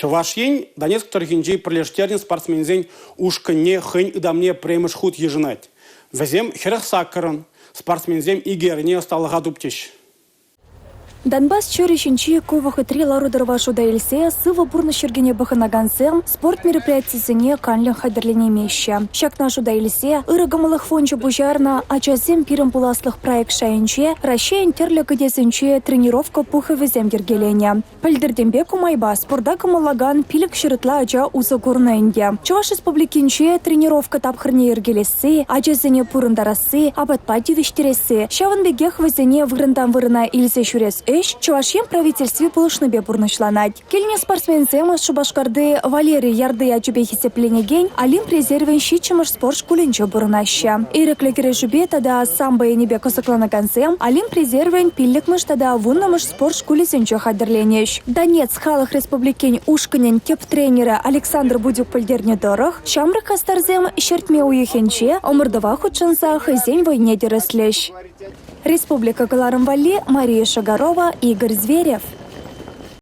Чӑваш Ен Донецк тӑрӑхӗнчи пӗрлештернӗ спортсменсен ушкӑнне хӑйӗн ытамне пӗрремӗш хут йышӑнать. Вӗсем 48-ӑн. Спортсменсем икӗ эрне ӑсталӑха туптӗҫ. Донбасс ҫӗрӗ ҫинчи ку вӑхӑтри лару-тӑрӑва шута илсе сывӑ пурнӑҫ йӗркине пӑхӑнакансем спорт мероприятийӗсене канлӗн хатӗрленеймеҫҫӗ. Ҫакна шута илсе ырӑ кӑмӑллӑх фончӗ пуҫарнӑ «Ачасем пирӗн пуласлӑх» проект шайӗнче Раҫҫейӗн тӗрлӗ кӗтесӗнче тренировка пухӑвӗсем йӗркеленӗ. Пӗлтӗртенпе ку майпа спорта кӑмӑллакан 500 ытла ача усӑ курнӑ ӗнтӗ. Чӑваш Республикинче тренировка тапхӑрне йӗркелесси, ачасене пурӑнтарасси, апатпа тивӗҫтересси, ҫавӑн пекех вӗсене вырӑнтан вырӑна илсе ҫӳрес ӗҫ Чӑваш Ен Правительстви пулӑшнипе пурнӑҫланать. Килнӗ спортсменсем Шупашкарти Валерий Ярды ячӗпе хисепленекен Олимп резервӗн ҫиччӗмӗш спорт шкулӗнче пурӑнаҫҫӗ. Ирӗклӗ кӗрешӳпе тата самбо енӗпе кӑсӑкланакансем Олимп резервӗн пиллӗкмӗш тата вуннӑмӗш спорт шкулӗсенче хатӗрленӗҫ. Донецк халӑх республикин ушкӑнӗн тӗп тренерӗ Александр Будюк пӗлтернӗ тӑрӑх, ҫамрӑк хастарсем ҫӗртме уйӑхӗнче ӑмӑртӑва хутшӑнса хӑйсен вӑйне тӗрӗслӗҫ. Республика кӑларӑм валли Мария Шагарова, Игорь Зверев.